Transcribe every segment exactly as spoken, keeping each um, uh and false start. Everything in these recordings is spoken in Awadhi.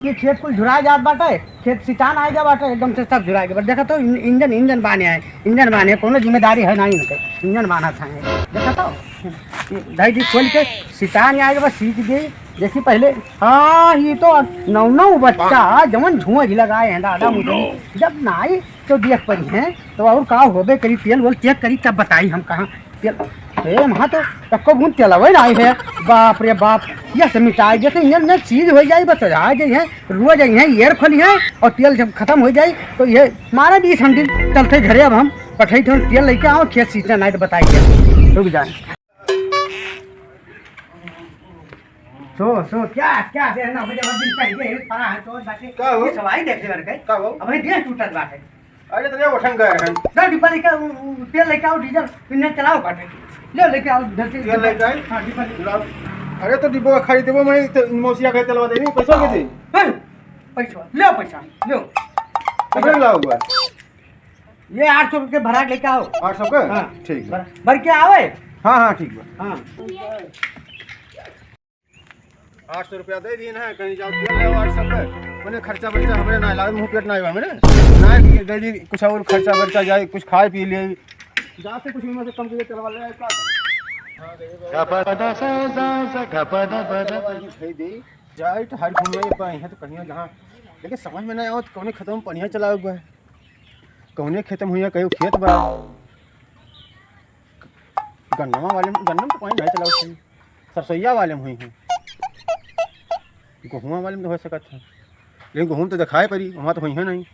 कि खेत कुल झुराइ जात बाटे, खेत सिंचान आइ गया बाटे, एकदम से सब झुराइ गया बाटे। देखा तो इन-, इंजन, इंजन बाने है, इंजन बाने, कौनो जिम्मेदारी है नाहीं इनके, इंजन बाना था। देखा तो धई दी खोल के सिंचान आइ गया बा, सींच दी। देखी पहिले, हाँ, ये तो नौ नौ बच्चा जवन झुंझ लगाए हैं दादा मुझे। जब नाहीं तो देख पड़ी हैं तो और का होबे करी, तेल वोल चेक करी तब बताई हम कहाँ तेल। ए, वहाँ तो एको बूंद तेलवे नाहीं है। बाप रे बाप, ये से मिटाई देते, इंजन में सीज होइ जाई, बस आ जाई है, रोज आई है, एयर खोली है और तेल जब खतम होइ जाई तो ये मारा बीस हम दिन चलते घरे। अब हम पठाई थे तेल लेके आओ, खेत सींचना नाहीं तो बताई दे। रुक जाए। सो, सो, क्या, क्या, देर ना हो जाए, दिन चढ़ गए, पड़ा है, तो बाकी का हो? ये सवाई देख ले, लड़के। का हो? अब ये देह टूटत बाटे। अरे, तो ये उठन गए हैं। जाओ, डिब्बा लेके आओ, उ, उ, तेल लेके आओ, डीजल, इंजन चलाओ, बाटे। ले, लेके आओ, इधर से, तेल लेके आए? हाँ, डिब्बा लेके लाओ। अरे, तो डिब्बा खरीद देबो, मैं तो मौसिया के तेलवा देबी, पैसा के दे? हैं? पैसा, ले पैसा, ले। पैसा लाओ हुआ। ये आठ सौ के भरा के लेके आओ। आठ सौ के? हाँ। ठीक बा। भर, भर के आवे? हाँ, हाँ, ठीक बा। हाँ। आठ सौ रुपया दे दीन है, कहीं जाओ तेल ले आठ सौ के। मने खर्चा बर्चा हमरे ना लागे, मुँह पेट ना आवे हमरे। ना दे दी कुछ और खर्चा बर्चा जाए, कुछ खाए पी ले। जाते कुछ इनमें से कम के चलवा ले आए का? जाए तो हर घूमे पाए हैं तो कहीं जहाँ, लेकिन समझ में ना आवत कौने खेतवा में पनिया चलावे बा। कौने खेत में हुई है, कहीं खेत बा। गन्नवा वाले में, गन्नवा में तो पानी नहीं चला उसमें। सरसोईया वाले में हुई है। गेहुआ वाले में तो हो सकत है। लेकिन गेहूँ तो दिखाई पड़ी, वहाँ तो हुई है नहीं।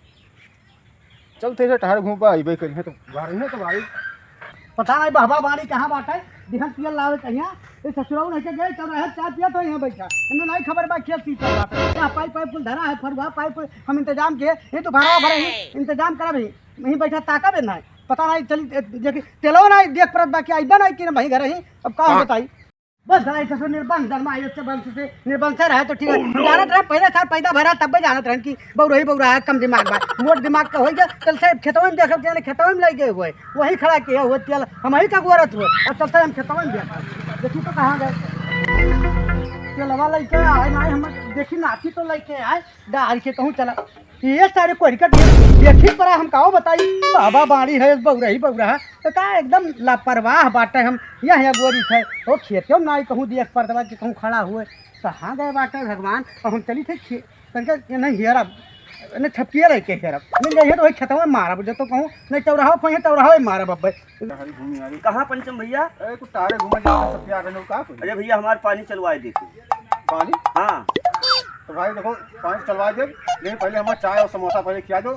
चल तेरे टहर घूम पा, अइबे करिहे तो बाहर ही तो भाई। पता नहीं बहबा बाड़ी कहाँ बाटे, दिहन पियल लावे कहिया। ए ससुराऊ नहीं के गए, चल रहे चाय पिया तो यहाँ बैठा। इन्हें नहीं खबर बा खेत सींचल बाटे। क्या पाइप, पाइप कुल धरा है, फरुआ पाइप हम इंतजाम किए। ये तो भरा भरे ही इंतजाम करब ही। यहीं बैठा ताका बे ना। पता नहीं चली, ए, देखी, तेलो नहीं देख परत बा कि अइबा नहीं कि ना भाई घर ही। अब का हम बताई? बस दादा, ऐसे से निर्बंध जन्मा है, इससे वंश से निर्बंध से रहे तो ठीक है। हम जानत रहे, पहले साल पैदा भरा, तब भी जानत रहन कि बउरही बउरा है, कम दिमाग बा। मोट दिमाग का होई गया, चल से खेतवा में देखब, चले खेतवा में लई गए हुए, वही खड़ा किए हुए तेल, हम ही का गोरत हुए, और चलते हम खेतवा में देखा। देखी तो कहाँ गए? तेलवा लइके आए ना, हम देखी नाती तो लइके आए, डाल के कहूँ चला। ये सारे कोरिका दे-, देखी पड़ा, हम काओ बताई, बहबा बाड़ी है, बउरही बउरा है, तो का एकदम लापरवाह बाटे हम, यह अगोरी है, ओ खेते में नाई कहूँ देख परत बा कि कहूँ खड़ा हुए, कहाँ गए बाटे भगवान, और हम चली थे खे-, तनके ये नहीं हेरब, नहीं छपकिए रह के हेरब, मिल जाइए तो वही खेतवा में मारब, जो तो कहूँ, नहीं चौराहा पे, चौराहा में मारब अब। हरी घूमी आ रही। कहाँ पंचम भैया? अरे, कुछ तारे घूमे जाते सब प्यार रहने को कहा कोई? अरे भैया, हमारे पानी चलवाए देते। पानी? हाँ। तो भाई देखो, पानी चलवाए दे, लेकिन पहले हमारे चाय और समोसा पहले खिया दो।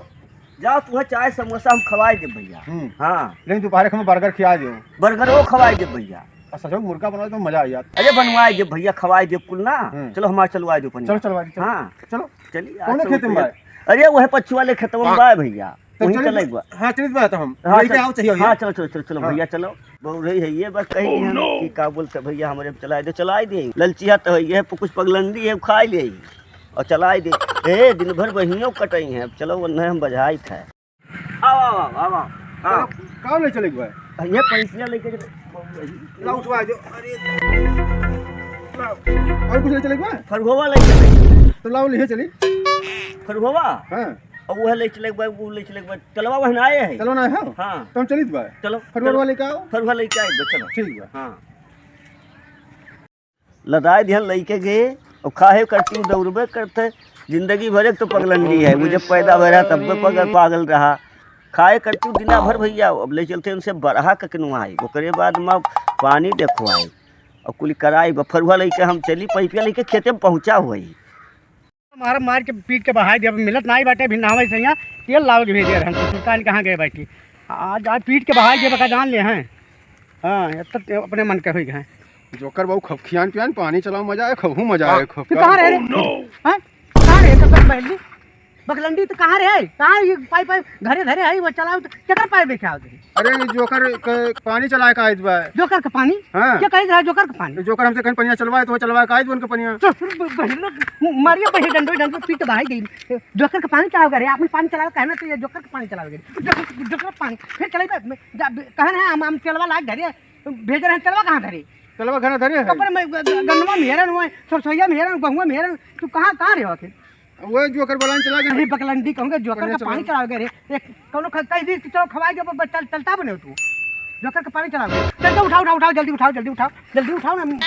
जाओ, तुम्हें चाय समोसा हम खवाए दे भैया। हम्म। हाँ। लेकिन दोपहर के हमें बर्गर खिया दो। बर्गर वो खवाए दे भैया। और सचो मुर्गा बना दो, मजा आ जाता। अरे बनवाए दे भैया, खवाए दे कुल ना। हम्म। चलो हमारे चलवाए दो पानी। चलो चलवाए दे, चलो। हाँ। चलो। चलिए, आज कौन तो खेत में रुपया भाई? अरे वह पछुआ वाले खेतवा में हाँ। बा भैया। तो वहीं चलिए, चले एक बार। हाँ, चलिए, बात हम। हाँ, लेके चल-, आओ, चाहिए हाँ, भैया। चलो, चलो, चलो, चलो, हाँ। भैया, चलो। बहुत रही है, ये बात कही Oh, नहीं हम no। कि का बोलते भैया, हमरे चलाए दे, चलाए दे। ललचिया तो है, ये कुछ पगलंडी है, खाई ले और चलाए दे। ए, दिन भर बहियों कटई हैं, अब चलो, वन्ने हम बजाई था। आओ, आओ, आओ, आओ, आओ। हाँ। का ले चले भाई? ये पैसिया लेके चले। ला, उठवा दो। अरे, ला। और कुछ ले चले भाई? फरगोवा ले चले। तो लाओ, ले चली। फरगोवा? हाँ। अब वह ले चले एक बार, वो ले चले एक बार। चलवा वहन आए हैं। चलो ना, हाँ? हाँ। तो हम चलित बा। चलो, फरुआ चलो। वाले का आओ? फरुआ लेके आए बा, चलो। ठीक बा। हाँ। लदाए दिहन लइके गए, और काहे करती हूँ, दौड़बे करते। जिंदगी भर एक तो पगलंडी है, वो जब पैदा भय रहा तब भी पगल, पागल रहा। खाए करती हूँ दिना भर भैया, अब ले चलते उनसे बरहा ककनुआई, ओकरे बाद में पानी देखवाई, और कुली कराई, बफरुआ लेके हम चली, पैपिया लेके खेते में पहुँचा हुई। मार, मार के पीट के बहाई दिया, मिलत नाई बाटे, अभी नहावे से यहाँ तेल लावे के भेजे रहन, सुल्तान कहाँ गए बाटी? आज, आज पीट के बहाई दिया, बका जान ले हैं। हाँ, ये तो अपने मन के हुई हैं। जोकर बाबू, खूब खियान पियान, पानी चलाओ, मजा आए, खूब मजा आए, खूब। तू कहाँ रहे रे? Oh, no। हाँ? कहाँ रहे? तो सब बहली? बकलंडी तो कहाँ रहे? कहाँ ये पाइप, पाइप घरे धरे है, वो चलाओ तो केकर पाइप लेके आओ तुम? अरे, ये जोकर के पानी चलाए का आइज बा। जोकर का पानी? हाँ। क्या कहे रहा जोकर का पानी? जोकर हमसे कहीं पनिया चलवाए तो वो चलवाए का आइज बा उनके पनिया। तो फिर ब-, बहिर लोग मारिए, बहिर डंडो, डंडो पीट के बाहर गई। जोकर का पानी चलाओ करे, आपने पानी चलाओ कहना तो ये जोकर का पानी चलाओ करे। जोकर, जोकर का पानी। फिर चले बे, जा, बे, कहन है हम, हम तेलवा लाग धरे, भेज रहे हैं, तेलवा कहाँ धरे? तेलवा घर धरे है। कपड़े में ग-, ग-, गन्नवा में हेरन हुआ, सरसोईया में हेरन, बहुआ में हेरन, तू कहाँ, कहाँ रहे हो आखिर? वो जोकर बलान चला गए। अरे बकलंडी कहूँगा, जोकर का पानी चलावे रे। एक कौनो ख-, कह दी कि चलो खवाए के, ब-, चल, चलता बने तू। जोकर का पानी चलावे। चल, चल, उठाओ, उठाओ, उठाओ, जल्दी उठाओ, जल्दी उठाओ, जल्दी उठाओ ना।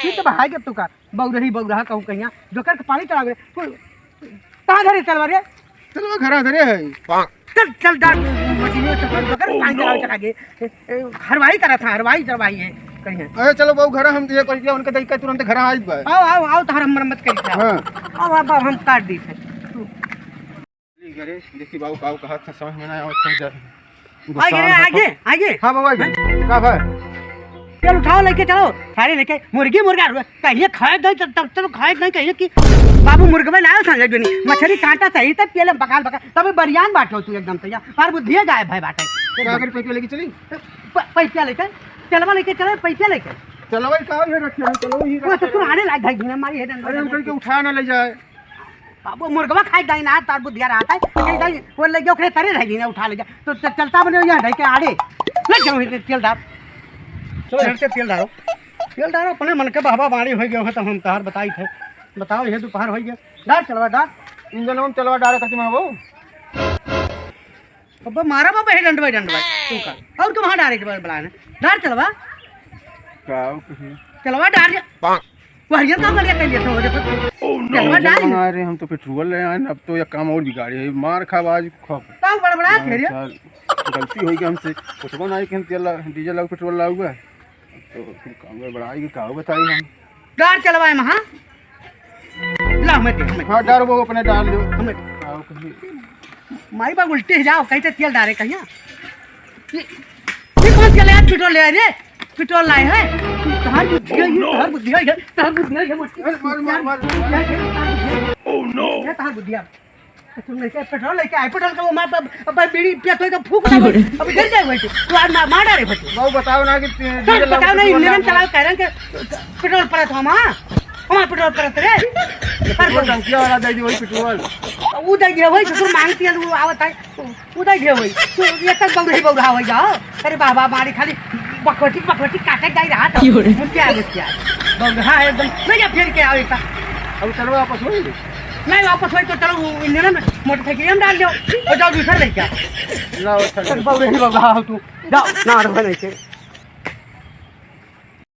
ये तो बहाए के तू का। बौरही, बौरहा कहूँ कहिया। जोकर का पानी चलावे। तू कहाँ धरे चलवा रे? चलवा घरा धरे है। चल, चल, डाल, मशीन में चल, पकड़, पानी चलावे चला गे। ए, ए, हरवाई करा था, हरवाई चरवाई है, कहीं है। अरे चलो बाबू, घर हम ये कर दिया, उनके देख के तुरंत घर आ जाए। आओ, आओ, आओ, तोहर हम मरम्मत करी था। हाँ। आओ, अब, अब हम काट दी थे। ठीक है रे, देखी बाबू, का कहा था, समझ में ना आवत था, जब आगे रे, आगे, आगे। हाँ बाबू, आगे। का भाई? चल उठाओ, लेके चलो, सारे लेके मुर्गी मुर्गा कहिए खाए दे, तब, तब चलो खाए नहीं कहिए कि बाबू मुर्गवे लायो था, ले दुनी मछली कांटा सही तब पियले बकाल बकाल, तबे बरियान बाटो तू एकदम तैयार, पर बुद्धिए गायब है बाटे। क्या कर पैसा लेके चली? प-, पैसा लेके, चलवा लेके चले, पैसा लेके। चलवा ही कहाँ है रखे हैं? चलो ही वो तो रखे तू हैं। आने लायक है, मारी है डंडा अरे, हम डंडा। कहीं के उठा ना ले जाए। अब वो मुर्गवा खाए दाई ना, तार बुद्धिया रहता है, कहीं दाई, वो ले गया, ओकरे तरे रह गई ना, उठा ले जा। तो च-, चलता बने यहाँ ढाई के आड़े, ले चलो, ये तेल डाल। चलो, झट से तेल डालो। तेल डालो, अपने मन के बहबा बाड़ी हो गए हो, तो हम तहार बताई थे। बताओ, ये दोपहर हो गया। डाल चलवा, डाल। इंजन में चलवा डाल करके मैं वो। अब मारा बाबा, हे डंडवा, डंडवा, तू का। और के वहाँ डाले के बलाने। डाल चलवा। का कही? चलवा डाल। वो हरियर का गलिया कर लिया था, वो देखो। Oh no! चलवा डाल। ना रे, हम तो पेट्रोल ले आए, अब तो एक काम और बिगाड़े है, मार खा आज खा। का बड़बड़ा हाँ, थे रे? साल, गलती होई गई हमसे, कुछ ना है कि हम तेल ला-, डीजल ला, पेट्रोल लाऊगा, तो फिर काम गड़बड़ाई कि का बताई हम। डाल चलवाए में, हाँ? ला, हमें दे, हमें। हाँ, डाल वो अपने डाल दो। हमें। आओ कहीं। माई बाप उल्टे जाओ, कहीं तो तेल डाले कहीं। ये, ये कौन चले यार, पेट्रोल ले आ रे? पेट्रोल लाए हैं? तहार बुद्धि है, ये तहार बुद्धि है, तहार बुद्धि है, ये मोटी। अरे, मार, मार, मार। ये, ये तहार बुद्धि है। Oh no! ये तहार बुद्धि है। तुम लेके, पेट्रोल लेके आए, पेट्रोल का वो मार, अब, अब बीड़ी पिया तो फूंक ना, अभी गिर जाए भाई तू। तू आज मार, मार डाले भाई तू। बाबू, बताओ ना कि ते-, तो डीजल बताओ ना, पेट्रोल इंजन ना चलाओ, कह रहे हैं कि पेट्रोल परत हम, हाँ? हमारा पेट्रोल परत रे। पेट्रोल टंकिया वाला दे दी वही पेट्रोल। वो दे दिया वही, ससुर मांगती है, वो आवत है। उदय घे होई। तू ये तक बौरही बौरहा होई जाओ। अरे बाबा, मारी खाली बकवटी, बकवटी काटे जाई रहा था। की हो रे? मुझे आगे क्या? बौरहा है एकदम। ले जा फेर के आओ एक। अब चलो वापस होई? नहीं, वापस होई तो चलो वो इंजन में मोटरसाइकिल में डाल दो और जाओ दूसरा लेके आओ। लाओ, अच्छा, चल, बौरही बौरहा हो तू। जाओ, ना रहो नहीं के।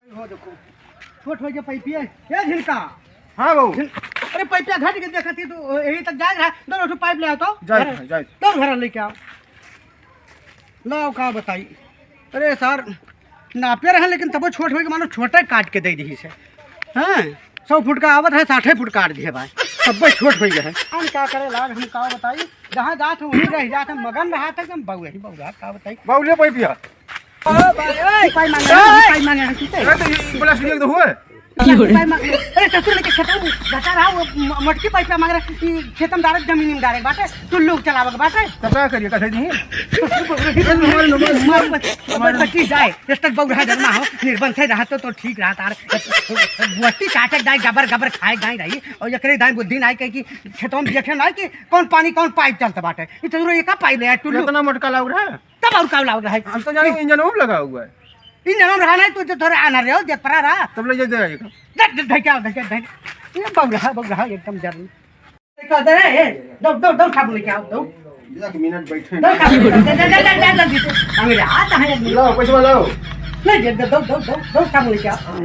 हो देखो, छोट हो गया पाइपिया। ए झिनका। हाँ बाबू। झिन-, अरे पाइपिया घट के देखा थी तो यही तक जाए रहा। दो ठो पाइप ले आओ तो। जाए, घर, जाए। तो घर लेके आओ। लाओ का बताई। अरे सर, नापे रहे लेकिन तबो छोट हो गया, मानो छोटे काट के दे दी से। हाँ, सौ फुट का आवत है, साठे फुट काट दिए भाई। तब छोट हो गया है। हम क्या करे लाग, हम का बताई, जहाँ जात है वहीं रह जात है, मगन रहा था एकदम बउआ ही बउआ, का बताई। बाबू ले पाइपिया। ओ भाई, ओए। पाई मांगे, ओए। पाई मांगे, ठीक है? अरे तो ये प्लास्टिक तो हुआ है। पाई मांगे। अरे ससुर लेके खेतों में जाता रहा, वो म-, मोटकी पाइप मांग रहा, ई खेतम डायरेक्ट जमीन में डायरेक्ट बाटे, तू लोग चलावक बाटे। तो क्या करिए, कैसे दी? मार, मार, मार। मार, बच-, बच-, बची जाए, जब तक बउरहा जन्मा हो, निर्बंध से रहा तो, तो ठीक रहा तार। बुअती काटे जाए, गबर, गबर खाए जाए रही, और एकरे दाई बुद्धि नाई कहे कि खेतों में देखे नाई कि कौन पानी, कौन पाइप चलता बाटे। ई तो एका पाइप ले आए, टुल्लू। इतना मोटका लाउर है? तब और का लाउर है? हम तो जाने इंजन में लगा हुआ है। इंजन में रहा नहीं, तू तो थोड़ा आना रहे हो, देख पड़ा रहा। तब ले जाते आइएगा। देख, देख, देख, क्या, देख, देख। ये बउरहा, बउरहा एकदम जरूर। कहते हैं, ए, दो, दो, दो साबुन लेके आओ, दो। एक मिनट बैठे दो ना। साबुन लेके आओ, दे, दे, दे, दे, दे, जल्दी से। अंग्रेज आता है, एक मिनट। लाओ, पैसा लाओ। नहीं, दे, दे, दो, दो, दो, दो साबुन लेके आओ।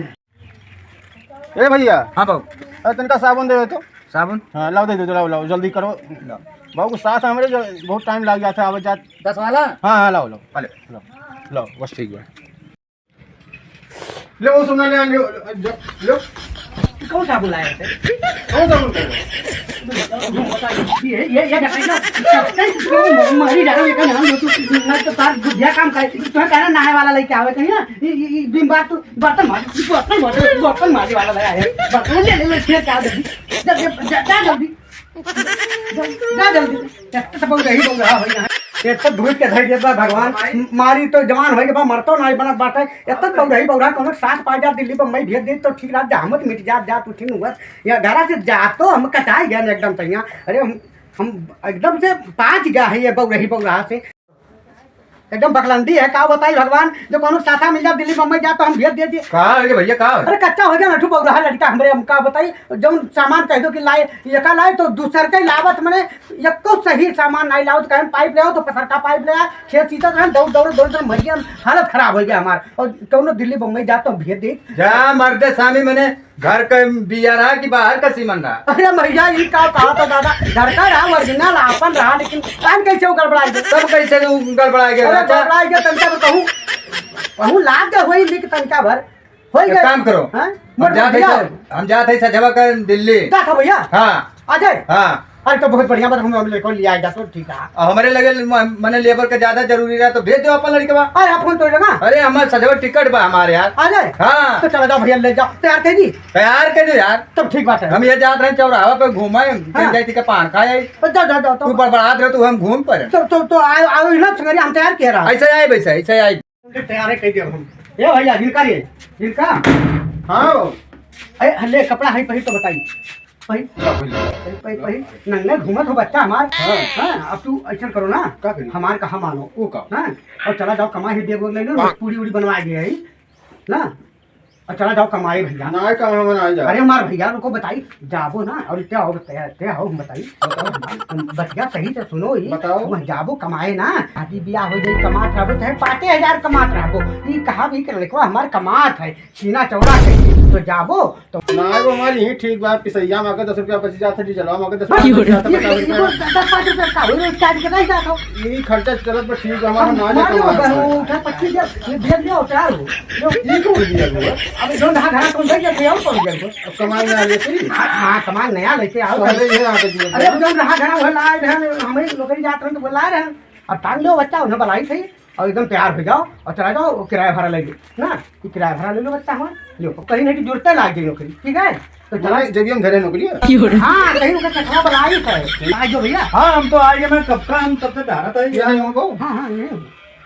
ए भैया। हाँ बाबू। अरे तनिका साबुन दे दे तो। साबुन? हाँ, लाओ दे दे, लाओ, लाओ, जल्दी करो। लाओ। बाबू, साथ हमरे जो बहुत टाइम लग जाता है, आवत जात। दस वाला? हाँ, हाँ, लाओ, लाओ। अले। लाओ, लाओ, बस ठीक बा। ले, वो सुना ले, ले, ले, ले। कौन सा बुलाया है? कौन सा बुलाया है? ये, ये, ये बताइए ना। मारी जा रहा है, ये का नाम लो तू, ना तो तार बुद्धिया काम करे। तू कहना नहाए वाला लेके आवे कहीं ना। ये, ये, ये दिन बाद तू बर्तन मार, बर्तन मार, बर्तन मारने वाला लगा है। बर्तन ले, ले, ले, फिर क्या जल्दी? जा, जा, जा, जा जल्दी। जा, जा जल्दी। एक तो बउरही बउरहा होई ना। एक तो धूप के धर देत बा भगवान। मारी तो जवान होई के बा, मरतो नाई बनत बाटे। एक तो बउरही बउरहा कोनो साथ पा जा, दिल्ली बम्बई भेज दे तो ठीक रहा, जहमत मिट जात, जात उठिन हुआ। या घरा से जा तो हम कटाई गए एकदम से यहाँ। अरे हम, हम एकदम से पाँच गया है ये बउरही बउरहा से। एकदम बकलंडी है, का बताई भगवान, जो कौनो साथा मिल जाए दिल्ली बम्बई जाए तो हम भेज दे दिए। का हो गया भैया, का हो? अरे कच्चा हो गया नठू बउरहा लड़का हमरे, हम का बताई, जौन सामान कह दो कि लाए, ये का लाए तो दूसर के लावत मने, एको सही सामान नहीं लाओ तो कहें पाइप ले आओ तो पसर का पाइप ले आ, खेत सींचत रहन, दौड़ दौड़ दौड़ दौड़ मरियन, हालत खराब हो गया हमार। और कौनो दिल्ली बम्बई जाए तो हम भेज दे। जा मर्दे सामी मने घर का बिया रहा कि बाहर का सीमन रहा? अरे भैया, ई का कहा था दादा, घर का रहा, ओरिजिनल आपन रहा, लेकिन टाइम कैसे वो गड़बड़ा गया? तब कैसे वो गड़बड़ा गया, अरे चाचा? गड़बड़ा गया, तनका भर कहूँ, कहूँ लाग गए होई, लिख तनका भर, होई एक गए। काम करो, हाँ? हम मोर जात है भैया। स-, हम जात है सजवा कर दिल्ली। का था भैया? हाँ। आ जाए? हाँ। अरे तो बहुत बढ़िया बात, हम, हम लेकर ले आए जा तो ठीक है। अब हमरे लगे म-, मने लेबर का ज्यादा जरूरी रहा तो भेज दो अपन लड़के बा। अरे आप फोन तो लेना। अरे हमार सजवा टिकट बा हमारे यार। आ जाए? हाँ। तो चला जाओ भैया, ले जाओ, तैयार कर दी। तैयार कर दो यार। तब ठीक बात है। हम ये जात रहे चौराहा पे घूमे, हाँ। जाए थे पान खाए। तो जाओ, जाओ, जाओ, तो। तू बड़बड़ात रहे, तू हम घूम पर। तो, तो, तो आओ, आओ, इन्हें संगरी हम तैयार किया रहा। ऐसे आए वैसे, ऐसे आए। तैयार है, कह दिया हम। ए भैया, जिनका रे, जिनका। हाँ। ए, ले, कपड़ा है, पहिर तो बताई। पहिर। का पहिर? पहिर, पहिर, पहिर। नंगे घूमत हो बच्चा हमार। हाँ। हाँ, अब तू ऐसा करो ना। का करी? हमार कहा मानो। वो का? हाँ, और चला जाओ, कमा ही देबो, ले लो, पूड़ी उड़ी बनवा गए है ना। और चला जाओ कमाए भैया। ना, कहाँ हम ना जाओ। अरे हमार भैया, रुको बताई, जाबो ना, और क्या हो, क्या, क्या हो, हम बताई। बताओ। तुम बतिया सही से सुनो ही। बताओ। तुम जाबो कमाए ना, शादी बियाह हो जाई, कमात रहबो, चाहे पाँचे हजार कमात रहबो, ई कहा भी कि लड़कवा हमार कमात है, सीना चौड़ा है, तो जाबो, तो ना, वो हमारी ही ठीक बा, पिसैया में आके दस रुपया बच जात है, डीजलवा में आके दस रुपया बच जात है, ये, पचास ये, रुपया। ये दस पाँच रुपया का हो, रोज चार्ज के नहीं जाता हो। ई खर्चा चलत बा, ठीक बा, हमारा हम ना मारे जाता हो, हमारा। उठा पच्चीस हजार, ये भेज दिया, उतार हो। ये कौन दिया हुआ? अब जौन रहा घरा तुम दे दिया, और पड़ गया। अब कमाई ना लेती? हाँ, हाँ, कमाई नया लेके आओ। पहले ये आके दिया। अरे, अब जौन रहा घरा वो लाए रहे, हमें नौकरी जात रहे तो वो लाए रहे। अब टांग लो बच्चा, उन्हें बुलाई थे और एकदम तैयार हो जाओ और चला जाओ, वो किराया भाड़ा ले लो ना, कि किराया भाड़ा ले लो बच्चा हमारा, लो, कहीं नहीं कि जुड़ते लाग जाए नौकरी, ठीक है? तो चला। माने जब हम घरे नौकरी है? हाँ, कहीं उनका चखवा बुलाई थे। आ जाओ भैया। हाँ, हम तो आ गए, मैं कब का, हम तब से डरा था ये। क्या है उनको? हाँ, हाँ, ये।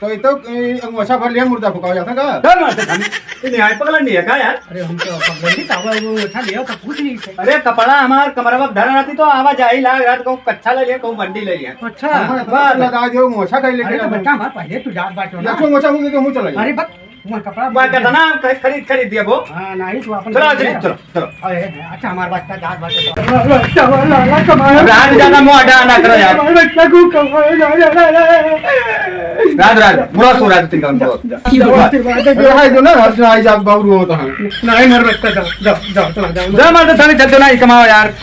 तो ये तो, ए, अंगोछा भर लिया, मुर्दा फुकावा जाता का? डर मत, हम, ये न्याय पगला नहीं है का यार? अरे हम तो पगला नहीं, कावा वो अंगोछा लिया, तो पूछ नहीं से। अरे कपड़ा हमार कमरवा धर रहती तो आवाजाही लाग रहत, कहूँ कच्छा ले लिया, कहूँ बंडी ले लिया। अच्छा। हाँ, बस। लगा दियो, मोछा कहीं लेके अरे तो जाओ। बच्चा हमार पहले तू जात बाटो ना। लखो मोछा मुझे तो मुँह चला गया। अरे बस, मोर कपड़ा वह कहता ना, हम कहीं खरीद, खरीद दिया वो। हाँ, नहीं, तू अपन चलो, ले चलो, ले। चलो, चलो। अरे, अच्छा, हमार बच्चा जात बाटे तो। रात ज्यादा मुंह अड्डा ना करो यार। हमार बच्चा को कमाए ना, ना, ना, ना। रात, रात, बुरा सो रात तिनका उनको। जा, जा, जा, जा, जा। अरे, भाई, जो ना, हर सुनाई जा, बाबू, वो तो है। नहीं, हमार बच्चा, जाओ, जाओ, जाओ, चला जाओ। जा, मार तो थाने चल दो ना, ये कमाओ यार।